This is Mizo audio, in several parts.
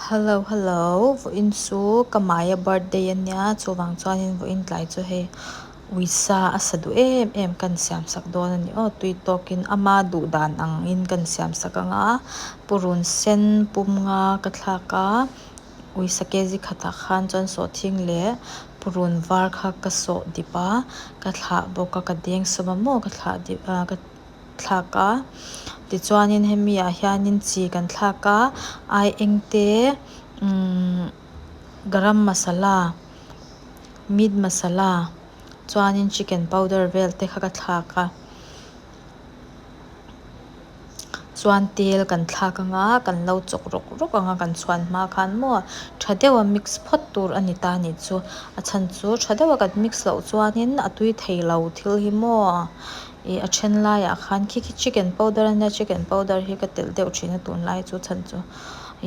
Hello hello vawiin chu ka Maya birthday ania chuvang chuanin vawiin tlai chu hei uisa a sa duh em em kan siam sak dawn a ni aw tui tawkin ama duh dan angin kan siam sak ang a purun sen pum nga ka thlak a uisa kg khatah khan chuan sawhthing leh purun var kha ka sawh dip a ka thlah bawk a ka deng sawm a maw ka thlah dip ah ka thlak a tichuanin hemi ah hianin chi kan thlak a aieng te umm garam masala meat masala chuanin chicken powder vel te kha ka thlak a chuan tel kan thlak anga kan lo chawk rawk rawk anga kan chhuan hma khan maw tha deuha mix phawt tur a ni ta a nih chu a chhan chu tha deuha kan mix loh chuanin a tui theilo thil hi maw. Ih a then laiah khan khi khi chicken powder ania chicken powder hi ka telh deuh thin a tunlai chu chhan chu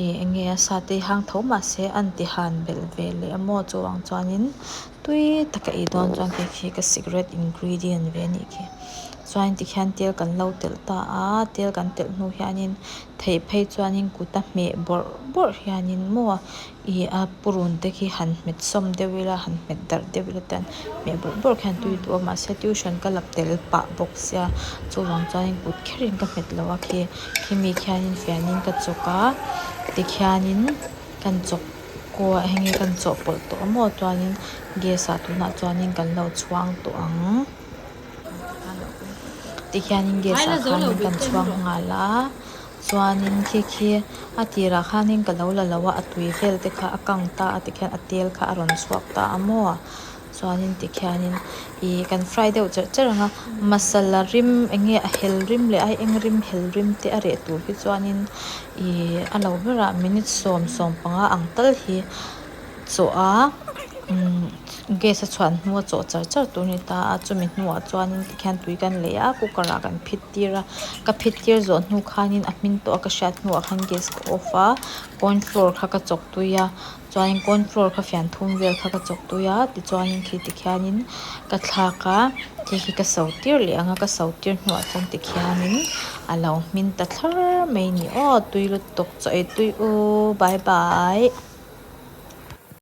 ih eng nge a sa te hi hang tho mahse an ti han belh ve leh a maw chuvang chuanin tui taka ei dawn chuan khi khi ka secret ingredient ve anih khi chuan tikhian tel kan lo telh ta a tel kan telh hnu hianin theih phei chuanin kut a hmeh bawrh bawrh hianin maw. Ih a purun te khi han hmet sawm deuh ila han hmet darh deuh ila chuan hmeh bawrh bawrh khian tui duh a mahse tuition ka lap tel pah bawk sia chuvang chuanin kut kherin ka hmet lo a khi khimi khianin fianin ka chawk a tikhianin kan chawk kual hei nge kan chawhpawlh tawh a maw chuanin gas ah tunah chuanin kan lo chhuang tawh ang tikhianin gas ah khanin kan chhuang nghal a. Chuanin khi khi a tirah khanin ka lo la lo a, a tui vel te kha a kang ta a tikhian a tel kha a rawn chhuak ta a maw? Chuanin tikhianin ih kan fry deuh cherh cherh ang a, masala rim eng nge a hel rim leh a eng rim hel rim te a reh tur hi chuanin ih a lo berah minute sawm sawm panga ang tal hi chawh a umm gas a chhuan hnu a chawh char char tur a ni ta a chumi hnuah chuanin tikhian tui kan lei a cooker ah kan phit tir a ka phit tir zawh hnu khanin a hmin tawh a ka hriat hnuah khan gas ka off a corn flour kha ka chawk tui a chuanin corn flour kha fian thum vel kha ka chawk tui a tichuanin khi tikhianin ka thlak a khi khi ka so tir leh ang a ka so tir hnuah chuan tikhianin a lo hmin ta thlar mai a ni aw tui lutuk chaw ei tui u bye bye.